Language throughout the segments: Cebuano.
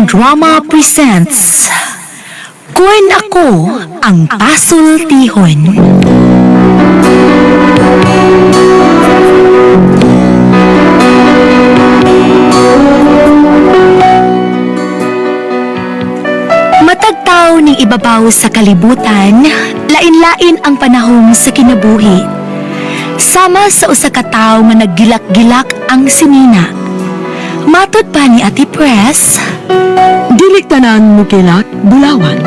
Drama presents Kun Ako Ang Pasultihon. Matagtaw ning ibabaw sa kalibutan, lain-lain ang panahon sa kinabuhi. Sama sa usa ka tawo nga naggilak-gilak ang sinina. Matod pa ni Ate Press, Dili tanan mukilak bulawan.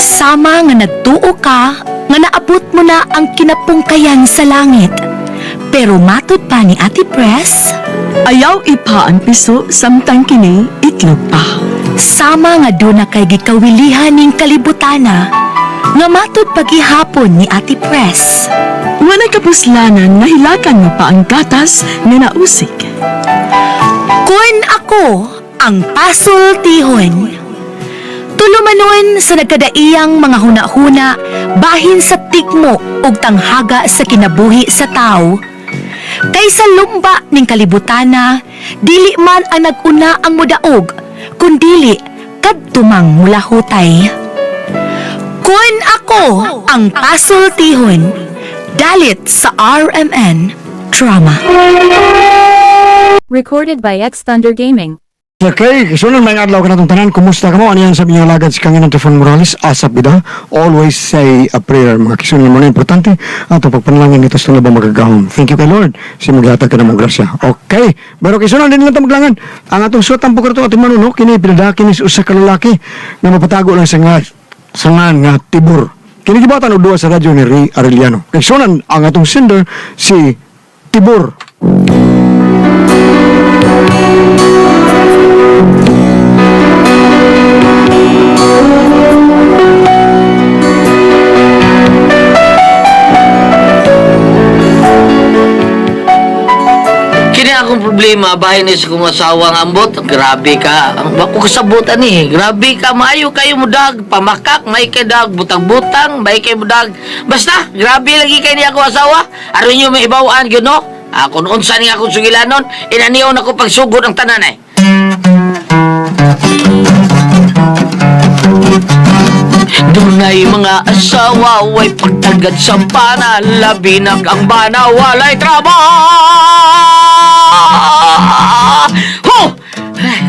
Sama nga nagtuo ka nga naabot mo na ang kinapungkayan sa langit. Pero matod pa ni Ate Press, Ayaw ipa ang piso samtang kini itlog pa. Sama nga doon na kay gikawilihan ning kalibutana, nga matod pagihapon ni Ate Press. Walay kapuslanan nga hilakan mo pa ang gatas nga nausik. Kun ako ang pasultihon. Tulumanon sa nagkadaiyang mga huna-huna bahin sa tigmo ug tanghaga sa kinabuhi sa tao. Kaysa lumba ning kalibutana, dili man ang nag-una ang mudaog, kundili kadtumang mulahutay. Kun ako ang pasultihon, dalit sa RMN Drama. Recorded by X Thunder Gaming. Okay, sunod may adlaw ka natong tanan. Kumusta ka mo? Ano yan sa inyong alagad si Kanginan Trifon Morales? Asap bida. Always say a prayer. Mga kisunod mo na importante. Atong pagpanalangin dito sa tulabang magagahom. Thank you kay Lord. Si maghatag ka na mong grasya. Okay. Pero kisunod din lang ito maglangan. Ang atong suot ang pagkarto atong manuno, kini pinadaki ni sa usa ka lalaki nga mapatago lang sa nga sa nga Tibur. Kini gibatan og duwa sa radyo ni Ray Arellano. Kay ang atong sender si Tibur. Kini akong problema bahin ni sa kong asawa nga ambot. Grabe ka. Ang bako kasabutan ni. Grabe ka maayo kayo mudag, pamakak, may kay dag, butang-butang, may kay mudag. Basta grabe lagi kay ni ako asawa. Aron niyo may ibawaan gyud no. Ako noon sa ni akong sugilanon, inaniyon ako pagsugod ang tanan ay. Dunay mga asawa, way pagtagad sa pana, labi na ang bana, walay trabaho. Ay,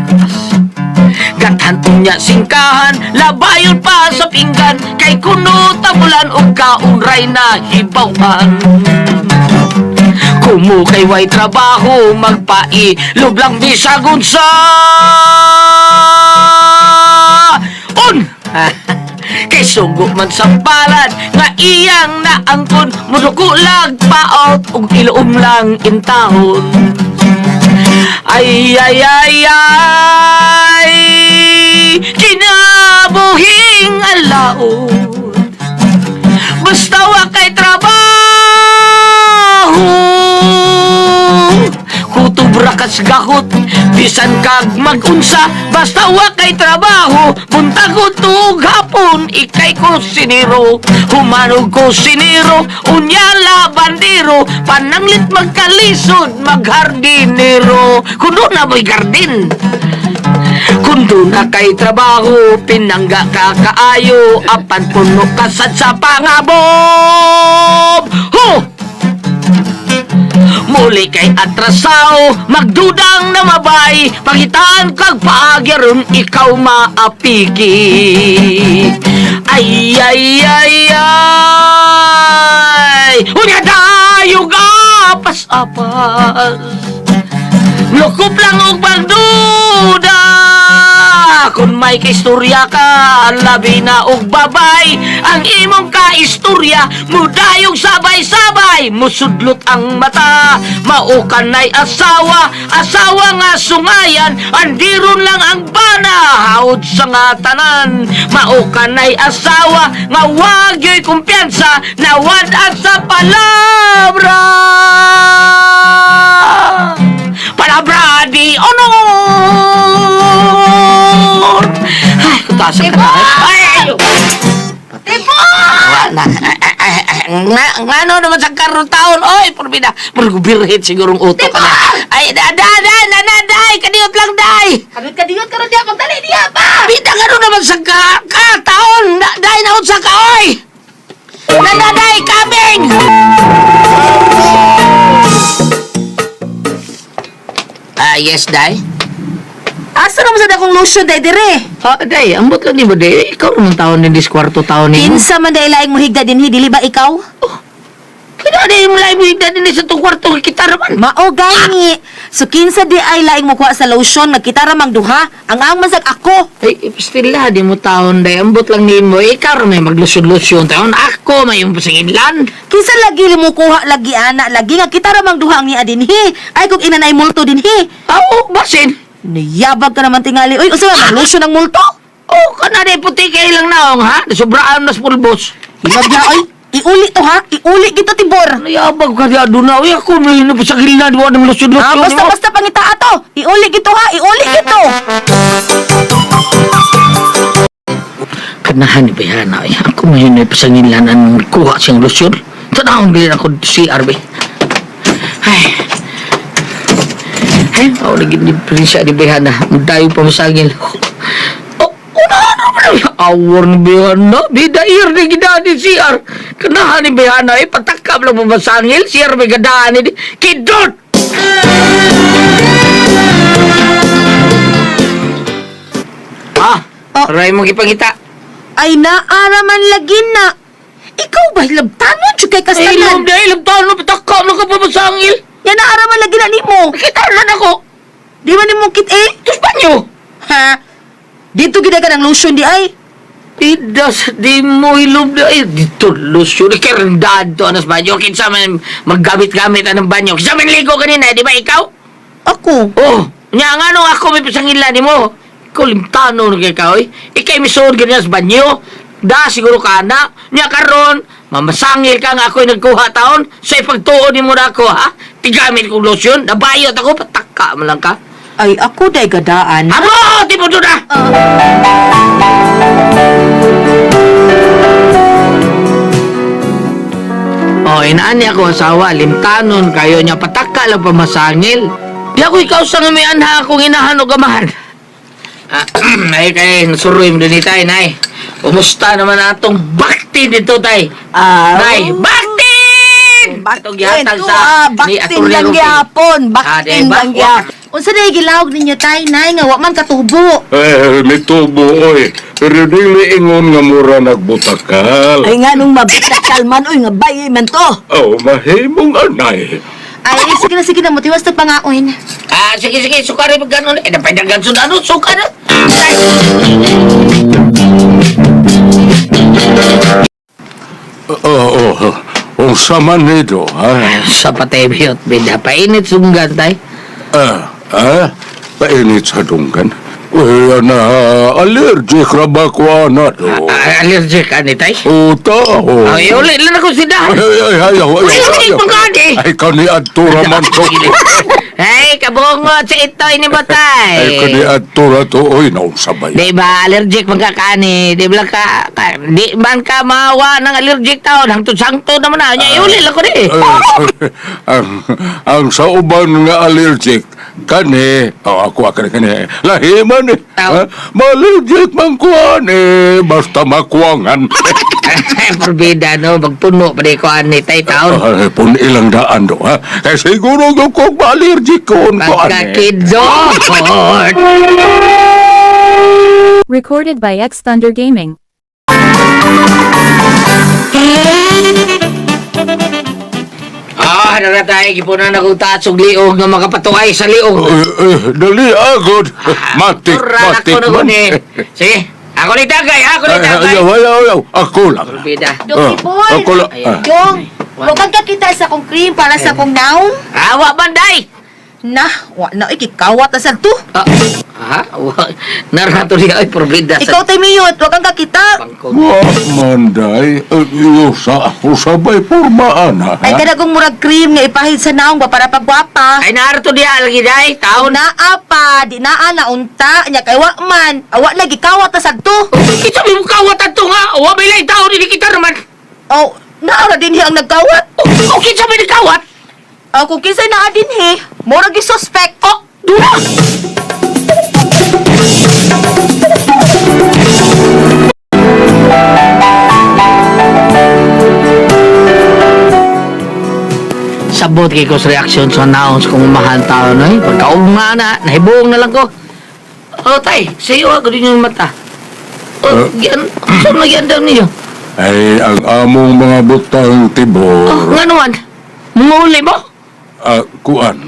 Gathan unya singkahan, labayon pa sa pinggan, kay kuno tabulan og kaunray na hibawan. Kumu kay way trabaho, magpai, lublang bisag unsa. Un! Kay sugo man sa palad nga iyang naangkon, muduko lag paot ug iloom lang intahon. Ay ay ay ay, kinabuhing alaot, basta wa kay trabaho. Kutob ra kas gahot, bisan kag magunsa, basta wa kay trabaho. Buntag ug hapon, ikay kusinero, humanog kusinero, unya labandero, pananglit magkalisod, maghardinero. Kuno na mo'y gardin. Kung doon na kay trabaho, pinangga ka kaayo, apan puno ka sad sa pangabob. Ho! Muli kay atrasaw, magdudang na mabay, pangitaan kag paagi ron ikaw maapiki. Ay, ay, ay, ay, unya dayog apas-apas. Lukop lang og pagduda. Kung may kaistorya ka, labi na og babay. Ang imong kaistorya, mudayog sabay-sabay. Musudlot ang mata, mao kanay asawa. Asawa nga sungayan, andiron lang ang bana. Haod sa nga tanan, mao kanay asawa nga wag yo'y kumpiyansa, nawad-at sa palabra. Palabra di honor! Ay, kutasan ka na. Ay, ay, Wala na. Ay, ay, ay, Nga, ngano naman sa karon taon? Oy, porbida. Murag birhit sigurong utok ka na. Ay, da, da, da, da, da, da, Kadiyot lang, day! Kadiyot kadiyot karon diha magdali diha pa. Bida nga naman sa ka, ka taon! Na, day, naon sa ka, oy! Nanaday, coming! Ah, yes, day. Asa naman sa dakong lotion day dire? Ah, day, ambot lang ni mo, day. Ikaw naman taon ni diskwarto taon ni mo. Kinsa man day laing mohigda dinhi dili ba ikaw? Kaya na yung live higda din sa itong kwarto kita naman. Mao gani. So kinsa di ay laing mokuha sa lotion nagkita ra mang duha. Ang ang man sag ako. Ay, pastila, di mo taon, day. Ambot lang ni mo. Ikaw may maglusyon-lusyon taon. Ako, may yung pasinginlan. Kinsa lagi mo kuha lagi ana lagi nga kita ra mang duha ang niya dinhi. Ay kung inanay multo dinhi. Oo, basin. Niyabag ka naman tingali. Uy, unsa man lotion ang multo? Oh, kana day puti kay lang naong, ha? Sobraan nas pulbos. Himag na oy. Iuli to ha. Iuli gito Tibor. Nayabag ka diya doon na. Uy, ako may napasagil na. Di ba ng lusyon-lusyon? Ah, basta basta pangita ato. Iuli gito ha. Iuli gito. Kanahan ni Bayana. Ay, ako may napasangilan ang kuha siyang lusyon. Tanahon din ako si RB. Ay. Ay, ako lagi ni Prinsya ni Bayana. Magdayo pa masangil. Oh, una na Awar ni Bayana. Bidair ni gidaan ni CR. Kanahan ni Bayana. Eh, patakap lang pamasangil. CR may gadaan ni Kidot! Ah, Oh. aray mong ipangita. Ay naara man lagi na. Ikaw ba hilabtanon jud kay Ay, kastanan? love na, ilabtanon, patakap lang ka pamasangil. Ya naara man lagi na nimo. Nakita na ako. Di man nimo kit eh. Tus banyo. Ha? Dito gid ka ng lotion di ay. Idas, di mo ilog na. Ay, dito, lusyo. Kerendad to, anas banyo. Kinsa man maggamit-gamit anong banyo. Kinsa man ligo kanina, di ba ikaw? Ako. Oh, nya nga nung ako may pasangilan ni mo. Ikaw limtano na kay ka, oy. Ikay misuod ganyan sa banyo. Da, siguro ka na. Nya karon, mamasangil ka nga ako'y nagkuha taon. Sa ipagtuon ni mo na ako, ha? Tigamit kong lotion, nabayot ako, pataka mo lang ka. Ay ako day gadaan. Amo! Di mo doon ah! Oh, inaan niya ako asawa, limtanon kayo niya, pataka lang pamasangil. Di ako ikaw sa nga may anha akong inahan o gamahan. Ah, ay kay nasuroy mo din tay, nay. Kumusta naman atong bakti dito, tay? Ah, Nay, bakti! Atong gihatag sa ni baktin Atty. lang Rupi. gyapon, Ah, baktin di ba? lang gyapon. Unsa day gilawag ninyo tay nay nga wa man katubo. Eh, mitubo, oy. Pero dili ingon nga mura nagbutakal. Ay nga nung mabitakal man, uy, nga bayi man to. Oh, mahimong anay. Ay sige na sige na motiwas ta pangaon. Ah, sige, sige, sukari pag ganun. Eh, napay dagan ano, suka na. Tay! Oo, oh, oh. Unsa man nito, ha? Sa patay biyot, bida. Painit sunggan, tay. Ah, ah, painit sa dunggan. Uy, ana, allergic ra ba ko ana do? Ah, allergic ani, tay? O, tao. Ay, uli lang ako sidahan. Ay, ay, ay, ay, ay, Ay, ay, pagkadi. ay, kani adto ra man to. Hey, kabungot sa ito ini ba, tay? Ay, kani adto ra to, oy, naunsa ba Di ba, allergic man ka kani? Di ba ka, ka di man ka maawa ng allergic taon? Hangtod-sangtod naman na. Nya, uli lang ko di. Eh, ang sa uban nga allergic kani oh, ako kani kani lahi man eh Aw. Ha? Ma-allergic man ko ani basta makuangan. Porbida, no? Magpuno pa di ko ani, tay, taon. Ay, pun ilang daan do ha kay siguro gyud ko ma-allergic ko ko ani. Pagkakidot! Recorded by X Thunder Gaming. Ah, nara tayo, gipunan akong taas og liog nga makapatuay sa liog. Eh, eh, dali agod matik Tura matik ako na man. guni. Sige, ako ni tagay, ako ni Ay, tagay. ayaw ayaw ayaw ako lang. Porbida. Dong Ah, Tibor. ako lang. Ah. Dong, wa kang kakita sa akong cream para sa akong naong. Awa banday. Na, wa na ikikawat na sad to. Ah, ha? Narato niya ay porbida sa Ikaw tay miyot, wa kang kakita. bangkog. Wa man day Eh, usa usabay porma ana. Ay ha? kada kong murag cream nga ipahid sa naong ba para pagwapa. Ay narato niya lagi day, taon. Naa pa, di naa na unta, nya kay wa man. Awa lagi kawat na sad to. Kita mo kawat ato nga. Wa may lay taon ini kita naman. Oh, naa ra dinhi ang nagkawat. O kinsa may nagkawat? Oh, kung kinsay naa dinhi, murag gi suspect. Oh, dula. Kalimot kay ko sa reaksyon sa naon sa kong umahan tao no eh. Pagkaugma na, nahibuong na lang ko. Oh, tay, sa iyo ako din yung mata. Oh, yan, saan nagyandam ninyo? Ay, ang among mga butang, Tibor. Oh, nga naman. Mamauli mo? Ah, kuan.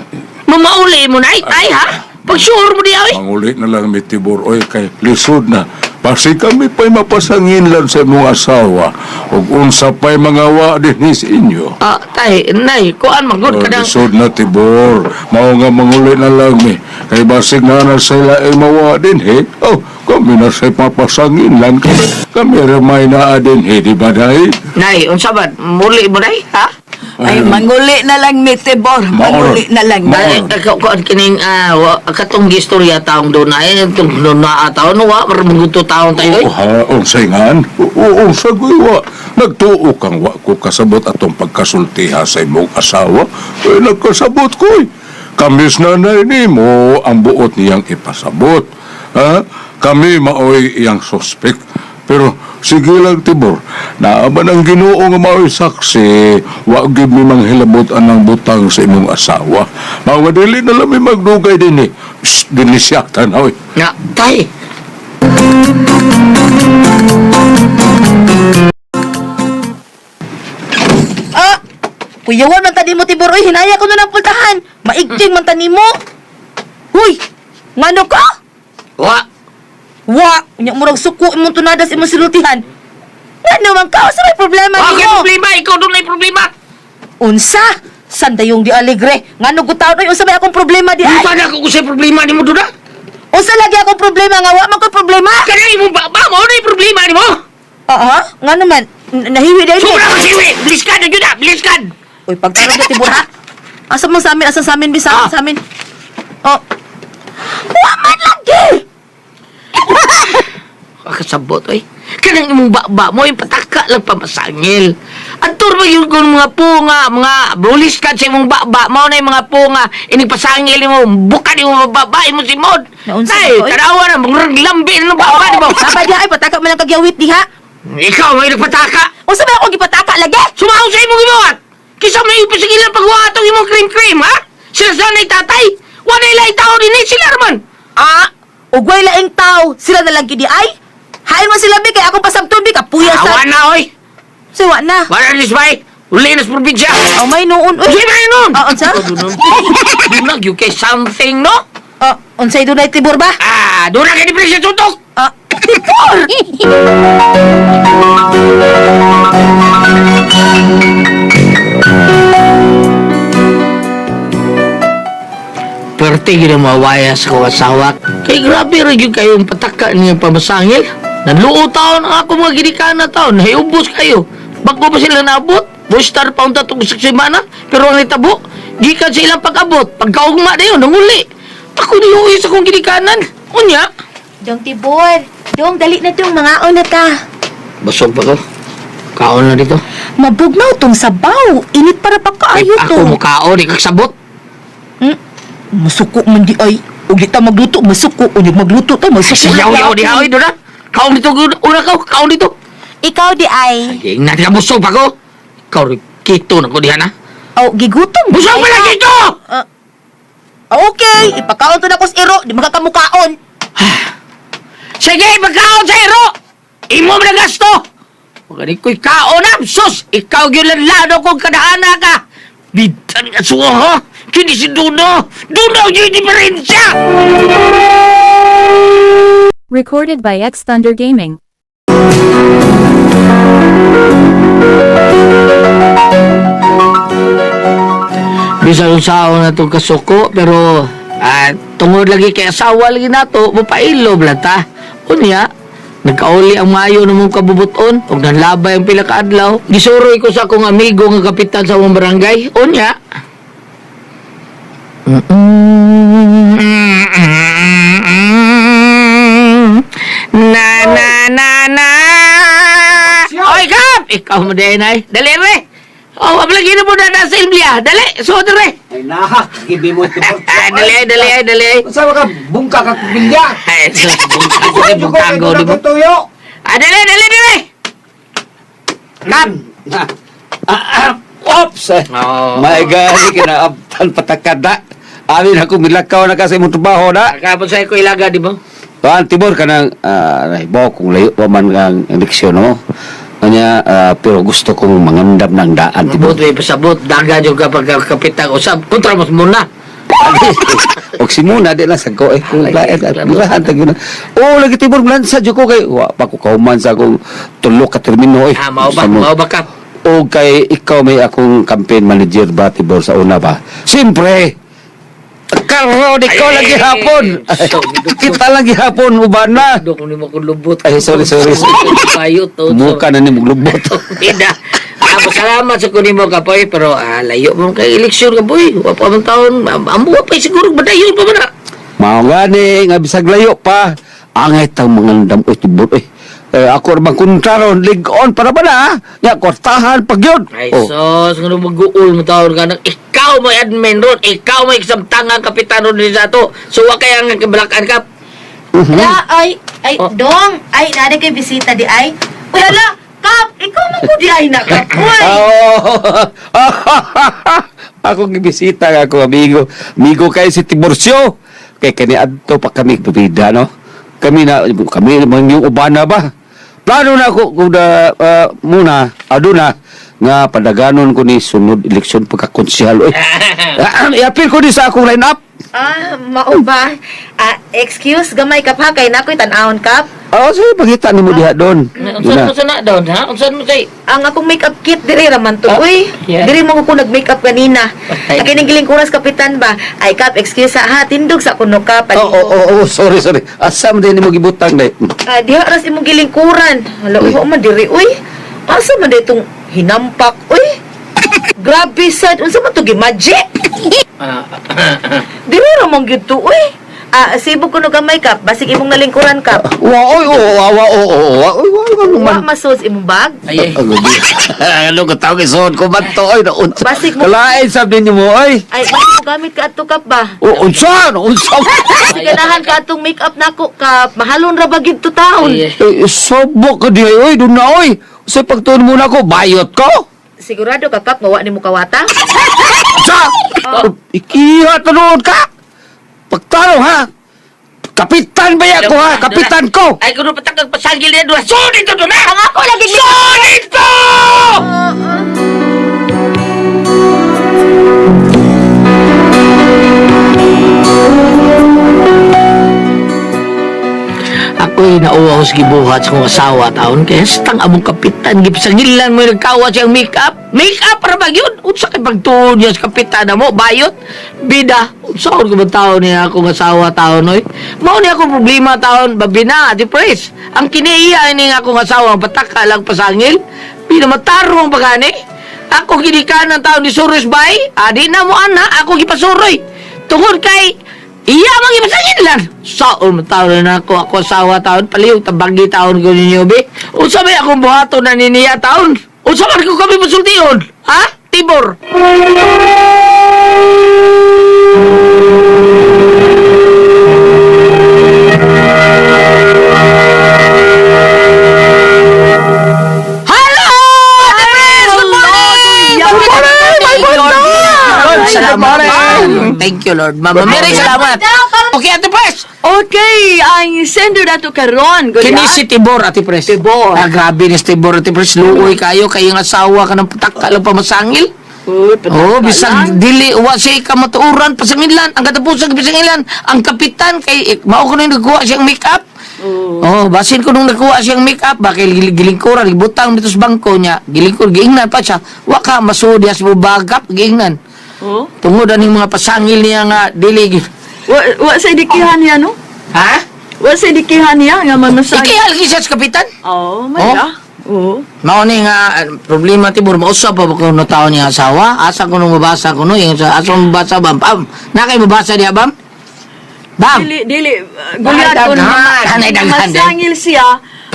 Mamauli mo na, ay, ha? Pag sure mo di, ay. Manguli na lang mi Tibor, oy, kay lisod na. Basi kami pa'y mapasangin lang sa imong asawa. Ug unsa pa'y mga wa dinhi sa inyo. Ah, tay, nay, kuan man gud Oh, kadang. lisod na Tibor. Mao nga manguli na lang mi. Kay basig na na sila ay mawa dinhi. Oh, kami na sa'y papasangin lang. Kay kami ramay na dinhi, di ba day? Nay, unsa ba? Muli mo nay, ha? Ay, manguli na lang ni Tibor. Manguli na lang. Ay, kuan kining katong gistorya taong doon ay itong doon na taon wa marmunguto taon tayo. Oo ha, unsay ngan? Oo, unsa wa. Nagtuo kang wa ko kasabot atong pagkasultiha sa imong asawa. Eh, nagkasabot ko eh. Kamis nanay nimo ang buot niyang ipasabot. Ha? Kami maoy iyang suspek. Pero sige lang Tibor, naaman ang Ginoo nga maoy saksi, wa gyud mi manghilabot anang butang sa imong asawa. Mao nga dili na lang mi magdugay dinhi. Shh, dinhi siya tanaw. eh. Nga, tay. Ah! Kuyawan man tani mo Tibor, oy, hinaya ko na ng pultahan. Maigting man tani mo. Huy! Ngano ka? Wa. Wa! Unya murag suko imong tunadas imong silutihan. Ngano man ka? Unsa may problema Wa kay nimo? problema, ikaw doon ay problema. Unsa? Sandayong di alegre. Ngano gutaon oy, unsa may akong problema di ay? Unsa na ko sa problema nimo doon ah? Unsa lagi akong problema nga wa man koy problema? Kanang imong baba mo na problema nimo. Oo, ngano man? Nahiwi dahil. Sobra ka siwi. Bilis ka na gyud ah, bilis ka. Uy, pagtarong ka Tibor ha. Asa man sa amin, asa sa amin, bisa Ah. sa amin. Oh. Wa man lagi. Kasabot oy. Kanang imong baba mo yung pataka lang pamasangil. Antor ba yun kung mga punga, mga bulis ka sa imong baba, mao na yung mga punga, ining pasangil nimo, buka nimo baba imo simod. Naunsa Tay, ba ko, oy? tanawa na, murag lambi na ng baba nimo. Baba diha ay pataka man lang kagyawit diha. Ikaw may nagpataka. Unsa ba akong gipataka lagi? Sumaw sa imong gibuhat. Kisa may ipasingilan pagwa atong imong cream-cream, ha? Sila sa nay tatay. Wala ilay tao din eh, sila raman. Ah, ugway laing tao, sila na lang gidi ay. Hain mo sila bi kay akong pasabton bi kapuya sa. Awa na, oy. Siwa na. Wala na disbay. Uli na sa probinsya. Oh, may noon. Uy. Uy, may noon. Ah, unsa? Dunag, you kay something, no? Ah, unsay dunay Tibor ba? Ah, dunag kay depression tutok. Ah, Tibor! Pwerte yun ang mawaya sa kong asawa. Kay grabe rin yun kayong pataka niya pamasangil. Naluo taon ang ako mga ginikana taon. Nahiubos kayo. Bago pa sila naabot? Booster pa unta itong isang semana. Pero ang itabo, gikan sa ilang pag-abot. Pagkaugma na yun, nanguli. Ako niuwi sa kong ginikanan. Unya. Dong Tibor, dong dali na dong mga na ta. Busog pa ko. Kaon na dito. Mabugnaw tong sabaw. Init para pa Ay, kaayo ako to. mo kaon, ikagsabot. Masuko man di ay. Ug di ta magluto, masuko. Unyag magluto ta, masuko. Siyaw, yaw, di haoy, doon na. Kaon dito, una ka, kaon dito. Ikaw di ay. Ay, na, di ka busog pa ko. Ikaw, kito na ko diha na. Oh, gigutom. Busog pa lang kito! Ah, okay, ipakaon to na ko sa iro, di magkakamukaon. Sige, magkaon sa iro! Imo man ang gasto! Magaling ko'y kaon na, sus! Ikaw gyud lanlado kung kadahana ka! Bitan nga suwa, ha? Kini si Duno! Duno yung diferensya! Recorded by X Thunder Gaming. Bisan unsaon na itong kasuko, pero tungod lagi kay asawa lagi nato, mapailob lang ta. Unya, nagkauli ang mayo ng mong kabubuton, ug nanlabay ang pila ka adlaw. Gisuroy ko sa akong amigo nga kapitan sa among barangay. Unya, Na na na na. Oy, Kap! Ikaw mo din ay. Dali re. Oh, lagi na mo na na Silvia. Dali, suot re. Ay naha, gibi mo ito. Ah, dali, dali, dali. Unsa ka bungka ka kubilya? Ay, bungkago, bungkago, di ba? Tuyo. Ah, dali, dali, dali. Kap! Ah, ah, Ops! Oo. May gani kinaabtan patakada. Amin ako milakaw na kasi imong trabaho na. Kapon sa ko ilaga, di ba? Tuan Tibor kanang nahibaw kung layo pa man ang eleksyon no. Kanya pero gusto kong mangandam ng daan Tibor. Mabot, may pasabot. Daga yung kapag kapitang usab. Kontra mo muna. Og si Muna di lang sa ko eh kung lain at girahan tag yun. Oh lagi Tibor lansa jud ko kay wa pa ko kauman sa akong tulo ka termino eh. Ah, mao ba? Sa mo. Mao ba ka? O kay ikaw may akong campaign manager ba Tibor sa una ba? Siyempre. Karon ikaw Ay, lang gihapon. ay, Kita lang gihapon uban na. Dok ni mo kong lubot. Ay, sorry, sorry, sorry. Bayot to. Muka na ni lubot. Ida. Ah, salamat sa kunin mo kapoy pero layo mo kay eleksyon kapoy. Wa pa man taon. Amo pa siguro badayon pa man na. Mao gani nga bisag layo pa. Angay tang mangandam oy Tibor eh. Eh, ako ra bang kontra ron lig-on para ba na? ah? Nya kwartahan pag yun. Ay, Oh. sos, nga mag-uul mo taon ka nang ikaw may admin ron, ikaw may kasamtangang kapitan ron din sa ato. So, wa kaya ang kabalakan kap. La, ay, ay, Oh. dong, ay, naade kay bisita di ay. Uy, hala, Kap, ikaw man ko di ay na, Kap. Uy. Oh. Ako gibisita nga ako amigo. Amigo kay si Tiburcio. Kay kani adto pa kami bibida no. Kami na kami man yung uban na ba. Plano na ako kung da, muna aduna nga padaganon ko ni sunod eleksyon pagkakonsehal oy. Iapil ko ni sa akong line up. Ah, mao ba? Ah, excuse, gamay kap ha, kay nakoy tan-awon kap. Oh, sige pangita nimo diha doon. Unsan mo sa na doon, ha? Unsan mo say? Ang akong makeup kit dire raman to. Ah, Uy, yeah. dire mo ko nag-makeup kanina. Patay. Ang kining oras kapitan ba? Ay kap, excuse ha, tindog sa kuno ka Oh, oh, oh, oh, sorry, sorry. Asa man din nimo gibutang day? Ah, diha ras imong gilingkuran. Hala, uy, wa man diri uy. Asa man ditong hinampak uy? Grabe sad, unsa man to gi-magic? Ah, Diri ra man gyud to uy. Ah, sibog kuno gamay kap, basig imong nalingkuran kap. Wa oy, oh, wa wa oh, oh, wa oy, wa wa Wa man. masods imong bag. ay, ay. Ano ko tawag ison ko man to oy na unsa. Basig mo- Kalain sab ninyo mo oy. Ay, basig mo gamit ka adto kap ba? O unsa no unsa. Kasi ganahan ka atong makeup nako kap, mahalon ra ba gyud to taon. Ay, ay. Eh, Sobok ka di oy dun na oy. Sa pagtuon mo na ko bayot ko. Sigurado ka kap, mawa nimo kawata? Sa ikiha tunood ka. Pagtarong ha. Kapitan ba ya ko ha? Kapitan ko. Ay, kuno patakag pasagil niya doon. So, dito doon na! Ang ako lagi So, dito! Ako'y nauwa ko sa gibuhat sa kong asawa taon kaya sa tang among kapitan gipasangilan mo yung nagkawa siyang make-up. Make-up para ba yun? Unsa kay pagtuon niya sa kapitan na mo? Bayot? Bida? Unsa ko ba taon niya akong asawa taon oy? Mao niya akong problema taon babina, depressed. Ang kiniiya ini nga akong asawa ang pataka lang pasangil. Bida matarong pagani. Ako ginikanan taon ni Suros bay, adi na mo ana, ako gipasuroy. Tungod kay iya mang ipasangin lang. Saon man taon na ako, ako asawa taon, palihog tabagi taon ko ninyo be. Unsa may akong buhaton na niniya taon? Unsa man ko kami musultihon? Ha? Tibor. Hello! Good morning! Good morning! Lord, salamat. Thank you, Lord. Mama Mary, salamat. Okay, Ate Pres. Okay, ang sender nato karon, Kini Goliath. si Tibor, Ate Pres. Tibor. Ah, grabe ni si Tibor, Ate Pres. Luoy kayo, kayong asawa ka ng pataka lang pamasangil. Uy, pataka Oh, bisag lang. dili wa siya kamatuoran pasangilan ang katapusan pasangilan ang kapitan kay eh, mao ko nung nagkuha siyang make-up. Oh, basin ko nung nagkuha siyang make-up ba kay gilingkuran gibutang dito sa bangko niya. Gilingkur giingnan pa siya. Wa ka masuod diha sa bagap giingnan. Oh. Tungod aning mga pasangil niya nga dili Wa sa dikihan niya no? Ha? Wa sa dikihan niya nga mamasay. Ikihal siya sa kapitan. Oh, may Oh. Oh. Mao ni nga problema Tibor mausap pa ba kuno taon niya asawa? Asa kuno mabasa kuno yung sa asa mabasa bam. Bam. Na kay mabasa diha bam? Bam. Dili dili Goliath Daghan, kun hanay daghan din. mamasangil siya,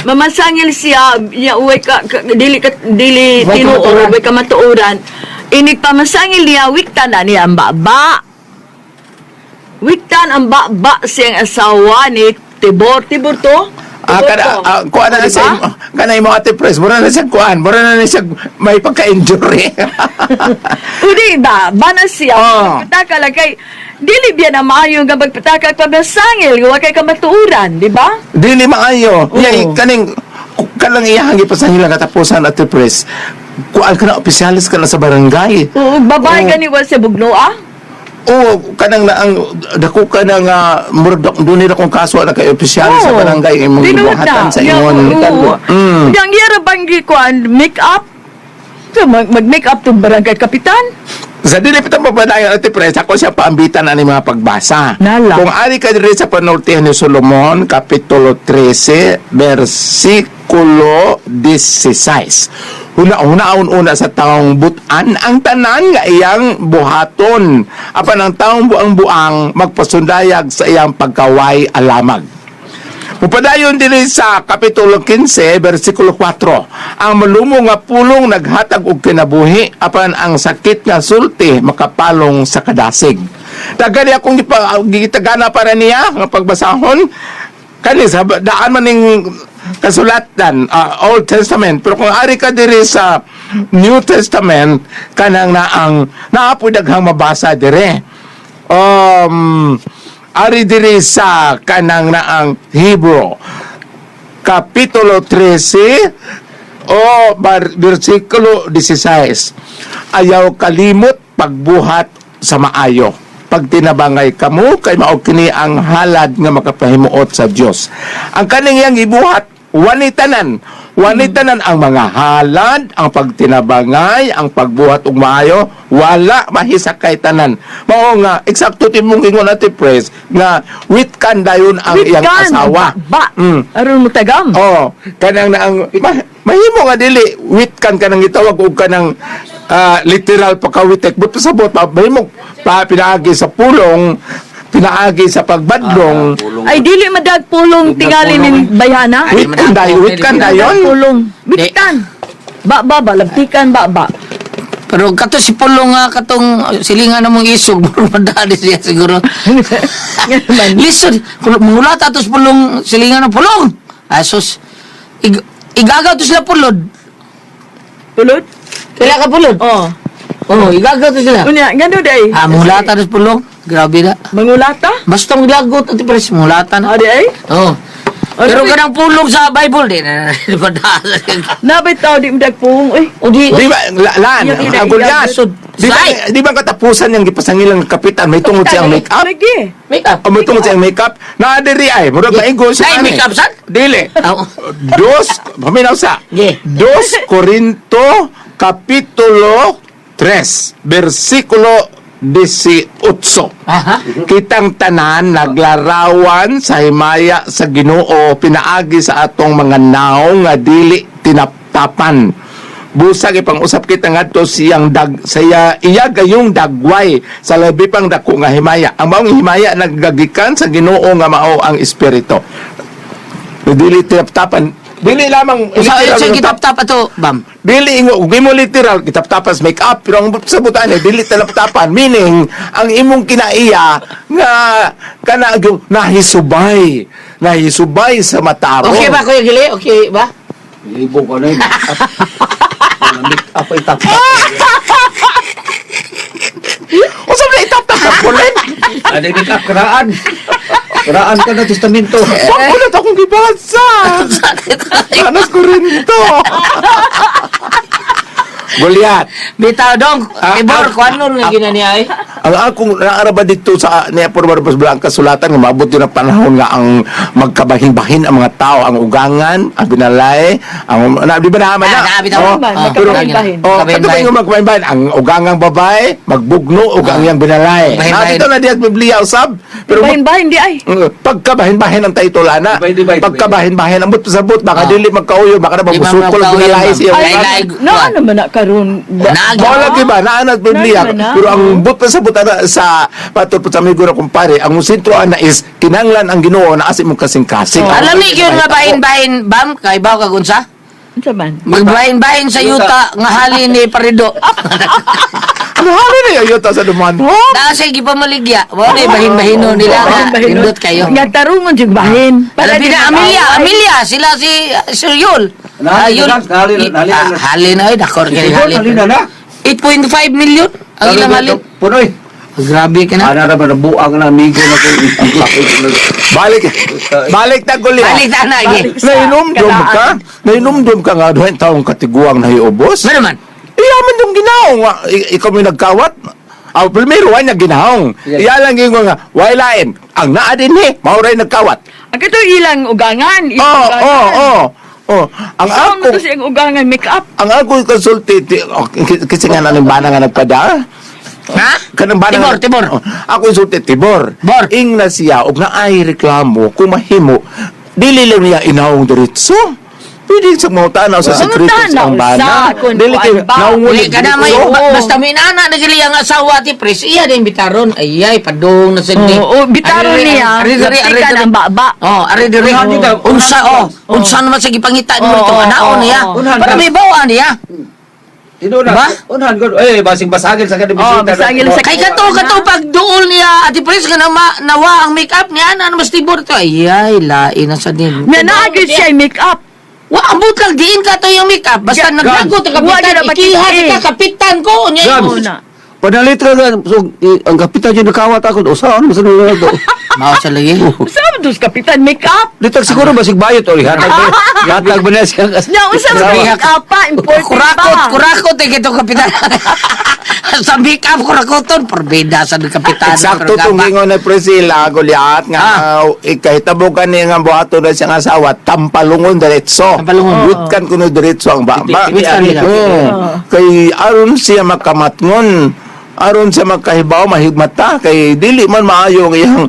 mamasangil siya, niya uwi ka dili ka dili Way tinuod, kamatuoran. way kamatuoran. Inig pamasangil niya wiktan na niya ang baba. Wiktan ang baba siyang asawa ni Tibor. Tibor to? Ah, Tubod kana ko. kuan na Diba? sa imo, kana imo Ate Pres, mura na siya kuan, mura na siya may pagka-injury. Udi ba, bana siya, Oh. magpataka lang kay, dili biya na maayo nga magpataka ka masangil, wa kay kamatuoran, di ba? Dili maayo. Oo. Yay, kaning kanang iyang gipasangilang katapusan, Ate Pres. Kuan ka na opisyalis ka na sa barangay. Oo, babae Oo. ka ni wa sa bugno ah. Oo, kanang na ang dako ka na nga murag doon nila kung kaso na kay opisyal sa Oo. barangay imong Tinuod gibuhatan na. sa Ya, imong oo. Yang iyara bang gikuan make up? So, mag-make up tong barangay kapitan? Sa dili pa mapadayon, Ate Pres, ako siya paambitan ani mga pagbasa. Nala. Kung ari ka diri sa panultihan ni Solomon, Kapitulo 13, versikulo 16. Huna-hunaon una sa taong butan ang tanan nga iyang buhaton. Apan ang taong buang-buang magpasundayag sa iyang pagkaway alamag. Mupadayon diri sa Kapitulo 15, versikulo 4. Ang malumo nga pulong naghatag og kinabuhi apan ang sakit nga sulti makapalong sa kadasig. Daghan akong gitagana para niya nga pagbasahon kani sa daan man ning kasulatan, Old Testament, pero kung ari ka diri sa New Testament, kanang naang naa poy daghang mabasa dire, ari diri sa kanang naang Hebrew Kapitulo 13 o versikulo 16, ayaw kalimot pagbuhat sa maayo pagtinabangay kamo, kay mao kini ang halad nga makapahimuot sa Dios. Ang kaning iyang ibuhat, wani tanan, wani tanan ang mga halad, ang pagtinabangay, ang pagbuhat og maayo, wala mahisakay tanan. Mao nga eksakto timong ingon, Ate Pres, nga with kan dayon ang Wit iyang kan, asawa. Ba, aron mo tagam. Oh, kanang na ang mahimo nga dili wit kan kanang gitawag og kanang literal pagkawitek, but sabot pa mahimo pa pinaagi sa pulong, pinaagi sa pagbadlong. Ay dili madag pulong tingali nin bayhana. Wit kan dayon, wit kan dayon. Pulong. Wit kan. Ba ba ba labtikan ba ba. Pero kato si Pulong nga katong silingan na mong isog, murag madali siya siguro. Listen, kung mangulata to si Pulong, silingan ng Pulong. Asos, igagaw to sila pulod. Pulod? Kailan ka pulod? Oh. Oo, igagaw to sila. Unya, ngano day? Ah, mangulata to si Pulong. Grabe na. Mangulata? Basta maglagot, Ate Pres, mangulata na. Ah, di ay? Oo. Ano Pero ba- kanang pulong sa Bible, di na, madali. Nabay tao di madag pulong oy. O di, Di ba laan Yung ina- ang Goliath? Di ba, Sai! di ba katapusan niyang gipasangilang kapitan may tungod siyang make-up? Lagi. Make up. O may tungod siyang make-up? Na diri ay murag maigo siya. Ay, ani. make-up sad? Dili. Oo. Dos, paminaw sa. Ge. 2 Korinto Kapitulo 3, versikulo 18. Aha. Kitang tanan naglarawan sa himaya sa Ginoo pinaagi sa atong mga naong nga dili tinaptapan. Busag ipang-usap kita ngadto siyang dag saya iya gayong dagway sa labi pang dako nga himaya. Ang maong himaya naggagikan sa Ginoo nga mao ang espiritu. Dili tinaptapan. Dili lamang Sa literal sa nga gitap-tap ato, bam. Dili ingo ug imo literal kitaptapas make up, pero ang sabutan eh dili talaptapan, meaning ang imong kinaiya nga kana yung nahisubay, nahisubay sa matarong. Okay ba, Kuya Gili? Okay ba? Libo ko na yun. Make up ay tap. Unsa man itaptap sa pulit? Ano make up? Karaan. Karaan ka na testamento. Wa ko na to akong gibasa. Anas ko rin to. Goliath. Bitaw dong, Ah, Tibor, ah, kuan nun nga gina niya eh. Ang akong naaraba dito sa niya Barbas Blanca sulatan nga maabot yun ang panahon nga ang magkabahin-bahin ang mga tao, ang ugangan, ang binalay, ang na, di ba naman na? Ah, na, bitaw. Oh, Ah, pero magkabahin-bahin. oh, kato ba yung magkabahin-bahin? Ang ugangang babae, magbugno ug ang iyang binalay. Bahin-bahin. Dito na diya sa Biblia usab. Pero Bahin-bahin di ay. Pagkabahin-bahin ang title ana. Divide, divide, Pagkabahin-bahin ang but sabot baka Ah. dili magkauyo, baka na Di ba mabusukol ang magkauyo, binalay ma'am? siya. Ay, Ay, laig. no, ano man na karon. Naag. Mao lagi ba naa na sa Biblia, Naa naman na. pero ang but sa ana sa patod po sa amigo na kumpare, ang sentro ana is kinanglan ang Ginoo na asi mong kasing-kasing. Alam ni yun nga bahin-bahin, bam, kay baw kag unsa? Unsa man? Magbahin-bahin sa yuta nga hali ni Parido. Ang Hali na yung yuta sa dumanhog. Naa siya gipamaligya. Wala na bahin-bahino nila nga. Nindot kayo. Nga tarungon jud bahin. Para di na Amelia, mag-away. Amelia, sila si Sir Yul. Nahali Ah, Yul. na, nahali na, nahali na. Ah, hali na, ay, dakor kay Siguro, hali. hali na na. 8.5 million ang ilang halin. Punoy. Grabe ka na. Ana ra ba nabuang na amigo na ko. Balik. Balik na Goliath. Balik ta na, agi. Balik sa Nainumdum ka? kalaan. Nainumdum ka nga duhay taong katiguang nahiubos? Ano man? Iya man yung ginaong. Ikaw may nagkawat. Ang primero, way niya ginaong. Yes. Iya lang yung nga, way lain. Ang naa din eh, mauray nagkawat. Ang kato ilang ugangan, ilang Oo, ugangan. oo, oo. Oh, ang Saan ako, mo to siyang ugangan make up? ang ako konsulti, oh, kasi nga naning bana nga nagpada. Ha? Kanang bana Tibor, nga- Tibor. Oh, ako insulti, Tibor. Bor. Ing na siya, og naay reklamo, kumahimo, dili lang niya inawong diretso. Pwede sa mga tanaw sa sekreto sa ang Mangutanaw bana. sa kung Dili kay kuan ba. naungulit Uli ka na may diretso. basta may nana na gali ang asawa ti pres. Iya din bitaron. Ay ay padung na sindi. Oo, bitaron niya, laptikan ang baba. Oh, ari diri. Unahan dito, Unsa unahan oh, unsa naman sa gipangita nimo Oo, ito anaon oo, niya. oo. Unahan Para ka. may bawa niya. Tinuod Ba? na. Unahan ko. Eh, basing basagil sa kanila Oh, bisita. basagil sa- Kay kato kato pag duol niya Ate Pres nga na nawa ang make-up niya ana mas tibor to. Ay ay lain na sa din. Nga naa gyud siya make up. Wa ambot lang diin ka to yung make-up. Basta naglagot ang Wa kapitan. gyud na Ikiha makita, eh. ka kapitan ko niya. Gab. Oo na. Panalit ka gan. So, ang kapitan dyan nakawat ako. Usa, ano, sa nila to. Mao sa lagi. Unsa man to sa kapitan make up? Litag siguro basig bayot o hatag ba? Hatag ba na siya? Nya unsa man Grabe. make up pa important Kurakot, pa. kurakot eh kito kapitan. Sa make-up kurakoton, porbida sa kapitan. Eksakto itong gingon ni Priscilla Goliath nga ikahitabo ka niya nga buhaton na siyang asawa tampalungon diretso. Tampalungon. Witkan kuno diretso ang baba. Witkan nila. Oo. Kay aron siya makamatngon, aron siya makahibaw mahigmata kay dili man maayo ang iyang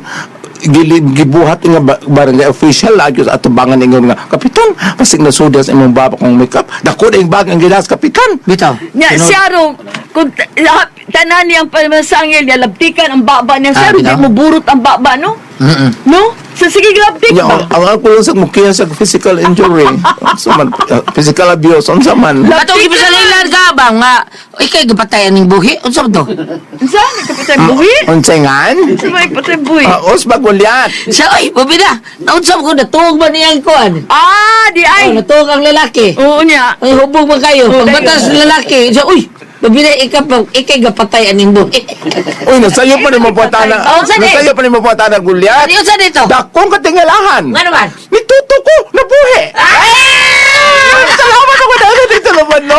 gibuhat nga barangay official lagi sa atubangan ingon nga kapitan pasig nasuda sa imong baba kong makeup dako na yung bag ang gilas kapitan. Bitaw. Nya siya ro kung tanan niyang pamasangil niya labtikan ang baba niya Ah, siya ro di bitaw. mo burot ang baba no? No? Sa sige labtik Ya, ba? ang ako lang sa mukiya sa physical injury. Unsa man, physical abuse, unsa man. Katong gipasalilan ka ba nga ikay gipatayan ning buhi? Unsa ba to? Unsa ni kapitan buhi? Unsay ngan? Unsa may patay buhi? Ah, os bagulyat. Siya ay bubida. Naunsa ko natuog ba niya ang kuan? Ah, di Ay, ay. oh, natuog ang lalaki. Oo niya. Ay hubog ba kayo? Oh, Pagbatas dayon. lalaki, siya uy, bubida ikaw pa ikay gapatay aning buhi. Uy, nasayo pa ni mapuatana. Oh, saan eh? Nasayo pa ni mapuatana gulyat. Ano unsa dito? Dakong katingalahan. Nga naman? Nituto ko, nabuhi. Ah! Salamat ako dahil dito naman, no?